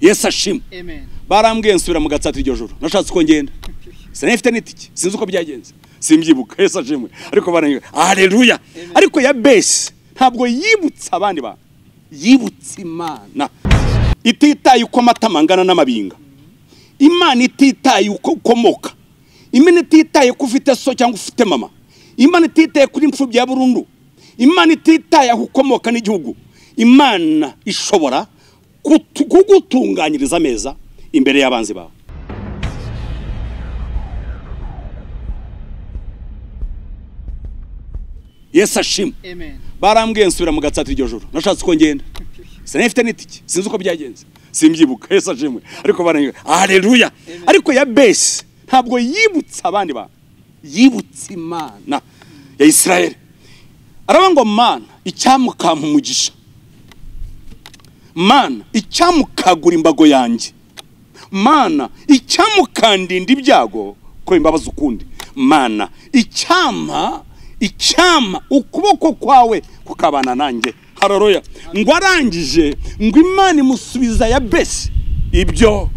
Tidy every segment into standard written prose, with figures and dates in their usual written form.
Yesu ashimwe. Amen. Barambwiye nsubira mu Gatsata iryo joro. Nashatse uko ngenda. Sinafite n'itike, sinzi uko byagenze. Simbyibuka. Yesu ashimwe. Ariko barambwiye haleluya. Ariko Yabesi ntabwo yibutse abandi bantu. Yibutse Imana. Ititaye uko amatama angana n'amabinga. Imana ititaye uko ukomoka. Imana ititaye ko ufite so cyangwa ufite mama. Imana ititaye kuri imfubyi ya burundu. Imana ititaye aho ukomoka n'igihugu. Imana ishobora kugutunganyiriza ameza imbere y'abanzi bawe. Yesu ashimwe. Amen. Barambwiye nsubira mu Gatsata iryo joro. Nashatse uko ngenda. Sinafite n'itike, sinzi uko byagenze. Simbyibuka. Yesu ashimwe. Ariko barambwiye haleluya. Ariko Yabesi ntabwo yibutse abandi bantu. Yibutse Imana ya Isirayeli. Aravuga ngo Mana icyamukampa umugisha. Mana icyamukagura imbago yanjye. Mana icyamukandinda ibyago ko imbabazi ukundi. Mana icyama ukuboko kwawe kukabana nanjye. Haleluya. Ngo arangije ngo Imana imusubiza Yabesi ibyo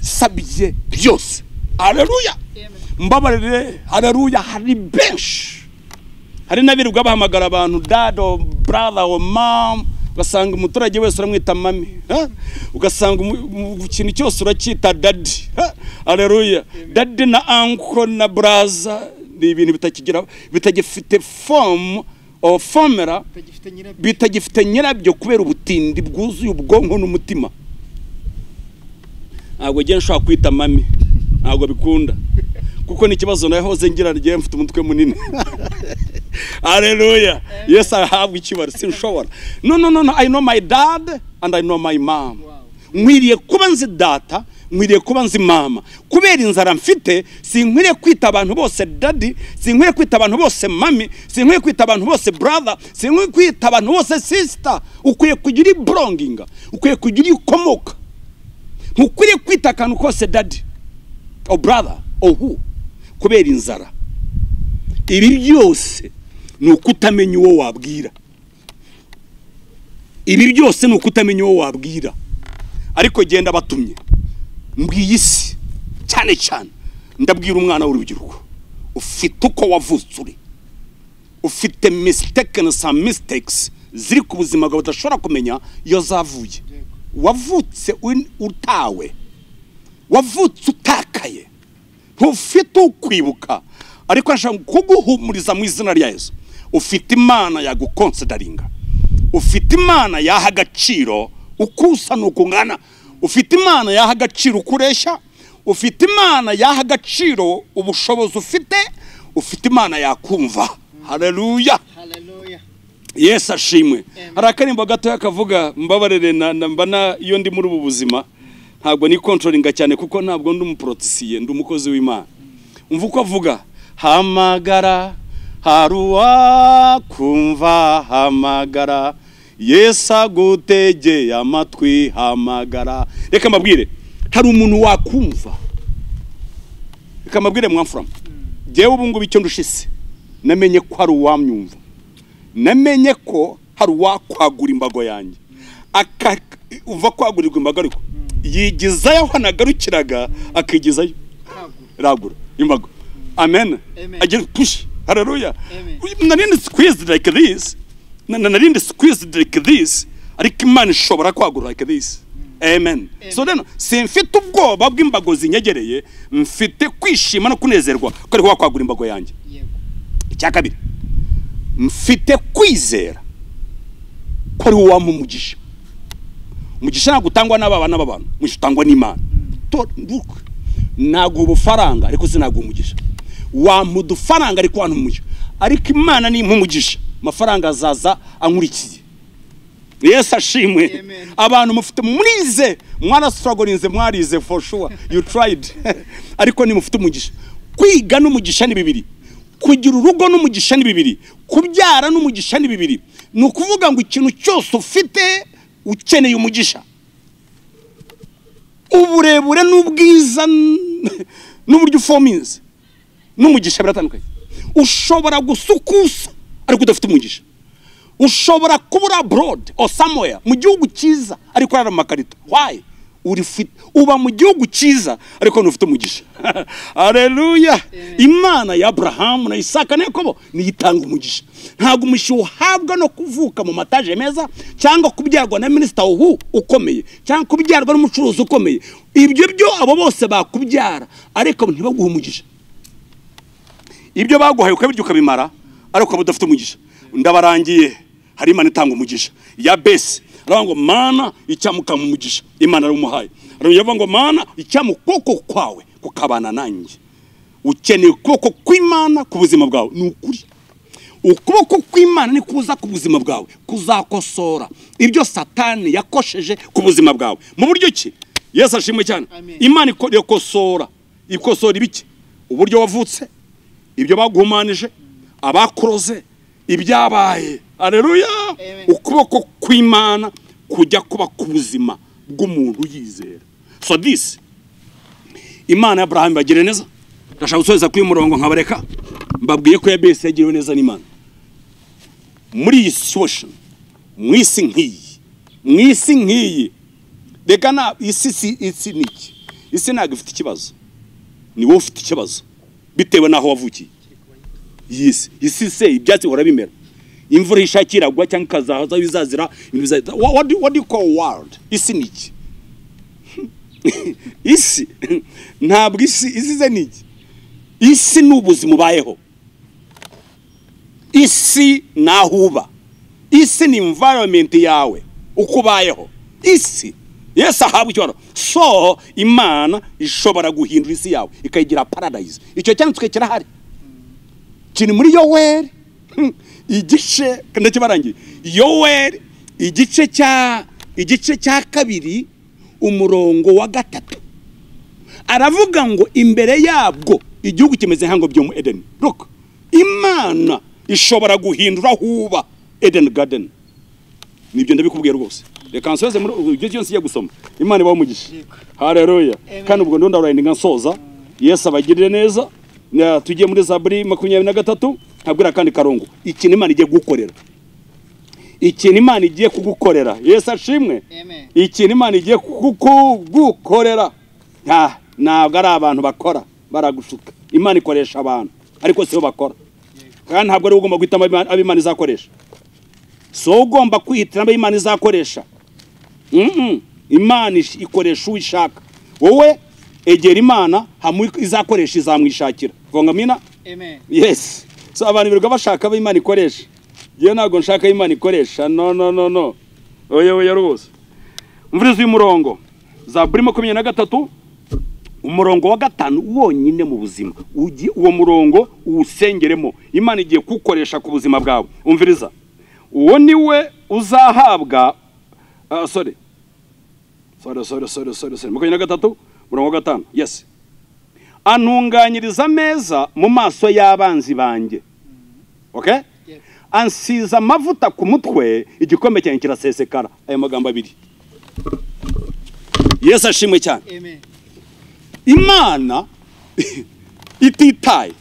sabye byose. Haleluya. Mbabarire. Haleluya. Hari benshi, hari n'abirirwa bahamagara abantu dad or brother or mom, ugasanga umuturage wese uramwita mami, ugasanga ikintu cyose uracyita daddy. Haleluya. Daddy na uncle na brother ni ibintu bitakigira, bitagifite form or formula, bitagifite nyirabyo kubera ubutindi bwuzuye ubwonko n'umutima. Ntabwo ngiye nshobora kwita mami, ntabwo bikunda, kuko ni ikibazo nahoze ngira ngiye mfite umutwe munini. Haleluya. Yes, ahabwa ikibaro, sinshobora. No no no no, I know my dad and I know my mom. Nkwiriye kuba nzi data, nkwiriye kuba nzi mama. Kubera inzara mfite, sinkwiriye kwita abantu bose daddy, sinkwiriye kwita abantu bose mami, sinkwiriye kwita abantu bose brother, sinkwiriye kwita abantu bose sister. Ukwiye kugira belonging, ukwiye kugira ukomoka. Ntukwiriye kwita akantu kose daddy or brother or who, kubera inzara. Ibi byose ni ukutamenya uwo wabwira. Ibi byose ni ukutamenya uwo wabwira. Ariko genda batumye mbwiye isi cyane cyane, ndabwira umwana w'urubyiruko ufite uko wavutse uri, ufite mistaken some mistakes ziri ku buzima bwawe udashobora kumenya iyo zavuye. Wavutse utawe, wavutse utakaye, ntufite ukwibuka, ariko ashaka kuguhumuriza mu izina rya Yesu. Ufite Imana yagukonsidaringa, ufite Imana yaha agaciro uko usa n'uko ungana, ufite Imana yaha agaciro uko ureshya, ufite Imana yaha agaciro ubushobozi ufite, ufite Imana yakumva. Haleluya. Haleluya. Yesu ashimwe. Hari akarimbo gatoya kavuga, mbabarire mbana iyo ndi muri ubu buzima ntabwo ni controllinga cyane kuko ntabwo ndi umuprotisiye, ndi umukozi w'Imana. Umva uko avuga: hamagara haruwa kumva, hamagara Yesu agutegeye amatwi, hamagara. Reka mbabwire, hari umuntu wakumva. Reka mbabwire mwamfura, jewe ubu ngubu icyo ndushise namenye ko hari uwamyumva, namenye ko hari uwakwagura imbago yanjye. Uva kwagurirwa imbago, ariko yigizayo aho nagarukiraga, akigizayo ragura imbago. Amen. Agira push. Haleluya. Narindi squeezed like this. Narindi squeezed like this. Ariko Imana ishobora kwagura like this. Amen. So then simfite ubwoba bw'imbago zinyegereye, mfite kwishima no kunezerwa ko ari wakwagura imbago yanjye. Icya kabiri, mfite kwizera ko ari wampa umugisha. Umugisha ntabwo utangwa n'ababa n'abantu, umugisha utangwa n'Imana. Ntabwo ubufaranga ariko sinaguha umugisha. Wampa udufaranga ariko wampa umugisha. Ariko Imana nimpa umugisha, amafaranga azaza ankurikiye. Yesu ashimwe. Abantu mufite murize, mwarastrugglinze, mwarize for sure, you tried. Ariko nimufite umugisha. Kwiga n'umugisha ni bibiri, kugira urugo n'umugisha ni bibiri, kubyara n'umugisha ni bibiri. Ni ukuvuga ngo ikintu cyose ufite ukeneye umugisha. Uburebure n'ubwiza n'uburyo ufominze n'umugisha biratandukanye. Ushobora gusukusa ariko udafite umugisha. Ushobora kubura abroad or somewhere mu gihugu cyiza ariko ari amakarito. Why? Uba mu gihugu cyiza ariko ntufite umugisha. Haleluya. Imana ya Abrahamu na Isaka na Yakobo niyo itanga umugisha. Ntabwo umugisha uhabwa no kuvuka mu mataje meza, cyangwa kubyarwa na minisita ukomeye, cyangwa kubyarwa n'umucuruzi ukomeye. Ibyo byo abo bose bakubyara ariko ntibaguhe umugisha. Ibyo baguhaye ukabirya ukabimara ariko ukaba udafite umugisha. Ndabarangiye, hari Imana itanga umugisha. Ya Besi aravuga ngo Mana icyamuka mu mugisha, Imana aramuhaye. Aravuga ngo Mana icyamukoko kwawe kukabana nanjye. Ukeneye ukuboko kw'Imana ku buzima bwawe. Ni ukuri, ukuboko kw'Imana ni kuza ku buzima bwawe kuzakosora ibyo Satani yakosheje ku buzima bwawe. Mu buryo ki? Yesu ashimwe cyane. Imana ikosora, ikosora ibiki? Uburyo wavutse, ibyo baguhumanije, abakuroze, ibyabaye. Haleluya. Ukuboko kw'Imana kujya kuba ku buzima bw'umuntu yizera. So this, Imana ya Abraham bagire neza. Ndashaka gusoza kuri murongo nkabareka. Mbabwiye ko Yabesi yagiriwe neza n'Imana. Muri iyi situation, mu isi nk'iyi, mu isi nk'iyi, reka na isi isi niki? Isi ntabwo ifite ikibazo. Ni wowe ufite ikibazo bitewe n'aho wavukiye. Yisi, isi se ibyatsi bihora bimera. Imvura ishakiragwa cyangwa ikazaza bizazira ibintu. What do you call world? Isi niki? Isi ntabwo isi ze niki? Isi ni ubuzima ubayeho. Isi nahuba. Isi ni environment yawe uko ubayeho. Isi Yesu ahabwa icyubahiro. So Imana ishobora guhindura isi yawe ikayigira paradise. Icyo cyanditswe kirahari, kiri muri Yoweri igice ndakibarangiye. Yoweri igice cya 2 umurongo wa 3 aravuga ngo imbere yabwo igihugu kimeze nkango byo mu Eden. Look, Imana ishobora guhindura huba Eden Garden. Nibyo ndabikubwiye rwose. Reka nsoze muri ibyo byose ngiye gusoma. Imana ibahe umugisha. Haleluya. Kandi ubwo ndo ndarangiza nsoza. Yesu abagirire neza. Tugiye muri Zaburi 23 ntabwira kandi karongo. Ikintu Imana igiye gukorera. Ikintu Imana igiye kugukorera. Yesu ashimwe. Ikintu Imana igiye kugukorera. Ntabwo ari abantu bakora baragushuka. Imana ikoresha abantu ariko sibo bakora. Kandi ntabwo ari ugomba guhitamo abo Imana izakoresha. So ugomba kwihitiramo abo Imana izakoresha. Imana ikoresha uwishaka. Wowe egera Imana hamwe izakoresha izamwishakira. Vonga mina? Amen. Yes. So abantu birirwa bashaka abo Imana ikoresha. Ngiye ntabwo nshaka Imana ikoresha. No no no no. Oya oya rwose. Mvuriza uyu murongo. Zaburi 23 umurongo wa 5 wonyine mu buzima. Uwo murongo uwusengeremo. Imana igiye kukoresha ku buzima bwawe. Umviriza. Uwo niwe uzahabwa sorry. 23 murongo wa 5. Yes. Antunganyiriza ameza mu maso y'abanzi banjye. Okay? Yes. Ansiza amavuta ku mutwe, igikombe cyanjye kirasesekara. Ayo magambo abiri. Yesu ashimwe cyane. Amen. Imana ititaye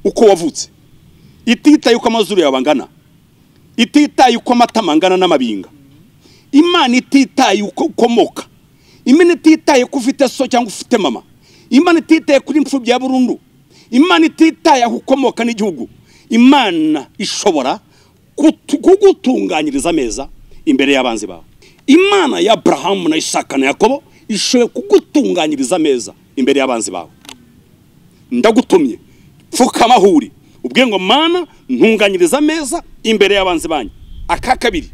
uko wavutse, ititaye uko amazuru yawe angana, ititaye uko amatama angana n'amabinga, Imana ititaye uko ukomoka, Imana ititaye ko ufite so cyangwa ufite mama, Imana ititaye kuri imfubyi ya burundu, Imana ititaye aho ukomoka n'igihugu. Imana ishobora kugutunganyiriza ameza imbere y'abanzi bawe. Imana ya Abrahamu na Isaka na Yakobo ishoboye kugutunganyiriza ameza imbere y'abanzi bawe. Ndagutumye, pfukama aho uri, ubwiye ngo Mana ntunganyiriza ameza imbere y'abanzi banyu. Aka kabiri,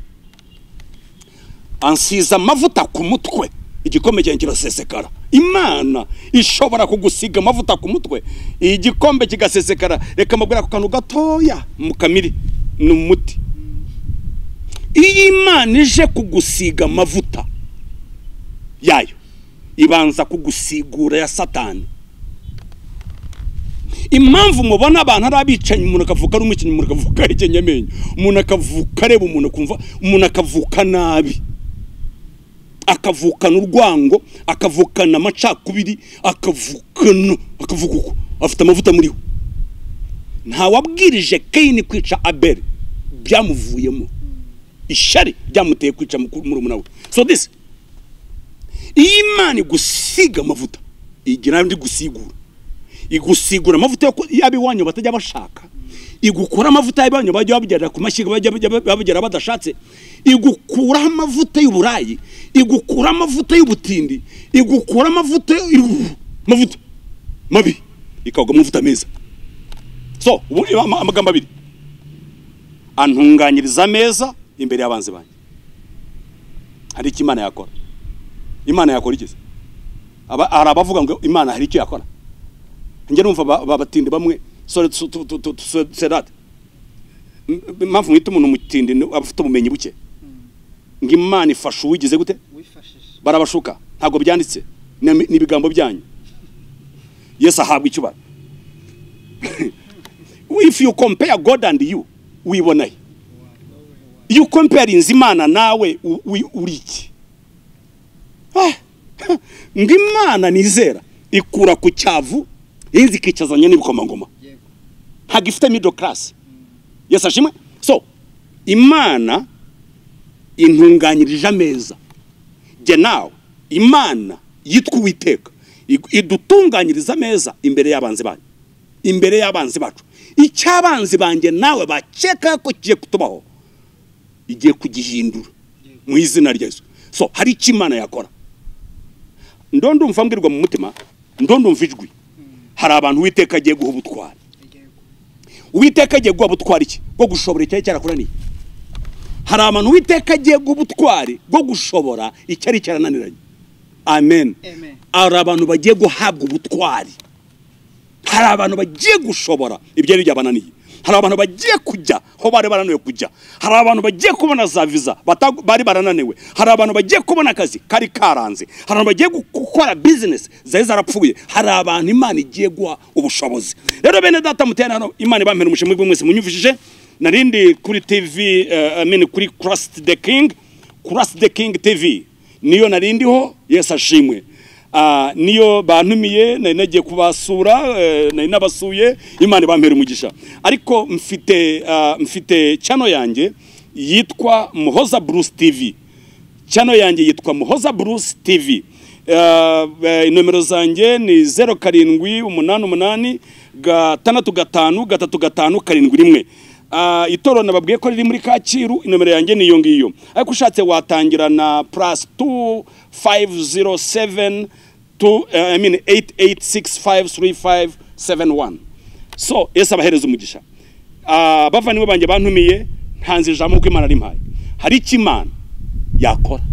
ansiza amavuta ku mutwe, igikombe cyanjye kirasesekara. Imana ishobora kugusiga amavuta ku mutwe, igikombe kigasesekara. Reka mbabwire ako kantu gatoya mu kamiri ni umuti. Iyo Imana ije kugusiga amavuta yayo, ibanza kugusigura ya Satani. Impamvu mubona abantu ari abicanyi, umuntu akavuka ari umukinnyi, umuntu akavuka ari ikinyamenyo, umuntu akavuka areba umuntu akumva, umuntu akavuka nabi, akavukana urwango, akavukana amacakubiri, akavukana akavuka uko afite amavuta muri we. Nta wabwirije Kayini kwica Abeli, byamuvuyemo ishyari ryamuteye kwica murumuna we. So this, Imana igusiga amavuta igira ndi gusigura, igusigura amavuta y'abiwanyu batajya bashaka, igukura amavuta y'abanyu bajya babyara ku mashyiga bajya babyara badashatse, igukura amavuta y'uburayi, igukura amavuta y'ubutindi, igukura amavuta mavuta mabi ikagwa amavuta meza. So ubu amagambo abiri, antunganyiriza meza imbere y'abanzi banjye. Hari icyo Imana yakora. Imana yakora iki? Hari abavuga ngo Imana hari icyo yakora. Njye numva babatindi bamwe, sorry to say that, impamvu mwita umuntu umutindi afite ubumenyi buke, ngo Imana ifasha uwigize gute? Barabashuka, ntabwo byanditse, ni ibigambo byanyu. Yesu ahabwa icyubahiro. If you compare God and you, wibona he? You compare Imana nawe uri iki? Ngo Imana nizera ikura ku cyavu inzi ikicazanya n'ibikomangoma, ntabwo ifite middle class. Yesu ashimwe. So Imana intunganyirije ameza jye nawe. Imana yitwa Uwiteka idutunganyiriza ameza imbere y'abanzi banyu, imbere y'abanzi bacu. Icyabanzi banjye nawe bakeka ko kigiye kutubaho, igiye kugihindura mu izina rya Yesu. So hari icyo Imana yakora. Ndondumva mbwirwa mu mutima, ndondumva ijwi. Hari abantu Uwiteka agiye guha ubutwari. Uwiteka agiye guha ubutwari iki? Bwo gushobora icyari cyarakuraniye. Hari abantu Uwiteka agiye guha ubutwari bwo gushobora icyari cyarananiranye. Amen. Hari abantu bagiye guhabwa ubutwari. Hari abantu bagiye gushobora ibyari byabananiye. Hari abantu bagiye kujya aho bari barananiwe kujya. Hari abantu bagiye kubona za visa bari barananiwe. Hari abantu bagiye kubona akazi kari karanze. Hari abantu bagiye gukora business zari zarapfuye. Hari abantu Imana igiye guha ubushobozi. Rero bene data mutera hano, Imana ibampera umushimwe mwese munyumvishije. Narindi kuri TV, I mean kuri Christ the King, Christ the King TV niyo narindiho. Yesu ashimwe. Niyo bantumiye, nari nagiye kubasura, nari nabasuye, Imana ibampera umugisha. Ariko mfite channel yanjye yitwa Muhoza Bruce TV. Channel yanjye yitwa Muhoza Bruce TV. Nomero zanjye ni 07 88 65 35 71. Itoro nababwiye ko riri muri Kacyiru, inomero yanjye niyo ngiyo. Ariko ushatse watangira na +2 507 2 I mean 88653571. So Yesu abahereza umugisha. Bavandimwe banjye bantumiye, ntanze ijambo uko Imana rimpaye. Hari icyo Imana yakora.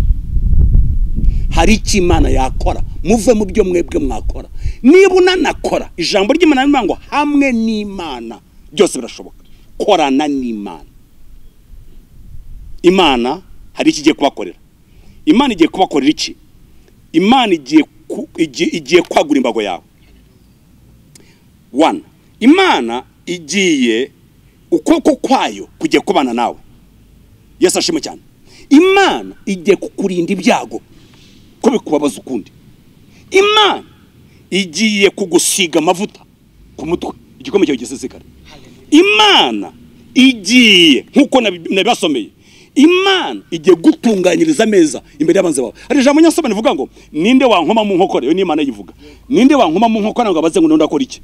Hari icyo Imana yakora. Muve mu byo mwebwe mwakora. Niba unanakora, ijambo ry'Imana rivuga ngo hamwe n'Imana byose birashoboka. Korana n'Imana. Imana hari iki igiye kubakorera. Imana igiye kubakorera iki? Imana igiye kwagura imbago yawe. 1. Imana igiye ukuboko kwayo kugiye kubana nawe. Yesu ashimwe cyane. Imana igiye kukurinda ibyago ko bikubabaza ukundi. Imana igiye kugusiga amavuta ku mutwe, igikombe cyawe gisesekara. Imana igiye nkuko nabibasomeye, Imana igiye gutunganyiriza ameza imbere y'abanzi bawe. Hari ijambo nyasoma rivuga ngo ninde wankoma mu nkokora? Iyo ni Imana yivuga. Ninde wankoma mu nkokora ngo abaze ngo ndakora iki?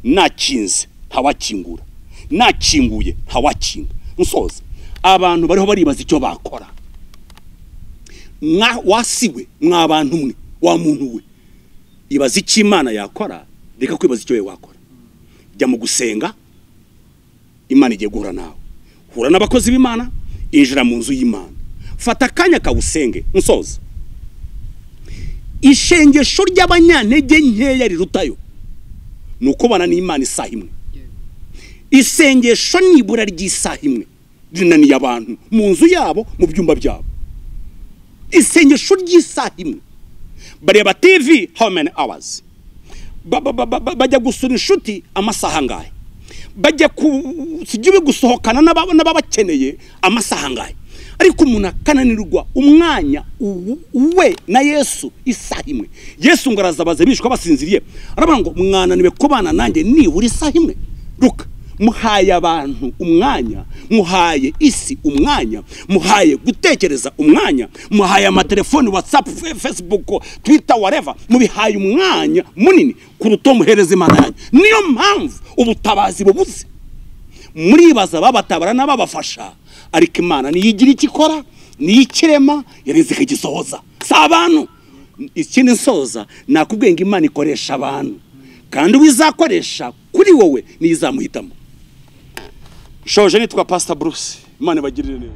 Nakinze ntawakingura, nakinguye ntawakinga. Nsoza, abantu bariho baribaza icyo bakora. Mwa wasiwe mwa bantu mwe, wa muntu we, ibaza icyo Imana yakora, reka kwibaza icyo we wakora. Jya mu gusenga, Imana igiye guhura nawe. Hura n'abakozi b'Imana, injira mu nzu y'Imana, fata akanya kawusenge. Nsoza, ishengesho ry'abanyantege nkeya rirutayo ni ukubana n'Imana isaha imwe. Isengesho nibura ry'isaha imwe rinaniye abantu mu nzu yabo, mu byumba byabo. Isengesho ry'isaha imwe, bareba TV how many hours, bajya gusura inshuti amasaha angahe, bajya kusigiwe gusohokana n'ababakeneye amasaha angahe. Ariko umuntu akananirwa umwanya we na Yesu isaha imwe. Yesu ngo arazabaza bishwa basinziriye, aravuga ngo mwananiwe kubana nanjye nibura isaha imwe. Ruka, Muhaye abantu umwanya, muhaye isi umwanya, muhaye gutekereza umwanya, muhaye amatelefoni, WhatsApp, Facebook, Twitter, whatever, mubihaye umwanya munini kuruta muhereza Imana yanyu. Niyo mpamvu ubutabazi bubuze. Muribaza babatabara n'ababafasha, ariko Imana niyigira icyo ikora, niyikirema yareze ikagisohoza. Si abantu. Ikindi nsoza nakubwiye ngo Imana ikoresha abantu, kandi uwizakoresha kuri wowe niyizamuhitamo. Shoje nitwa Pastor Bruce. Imana ibagirire neza.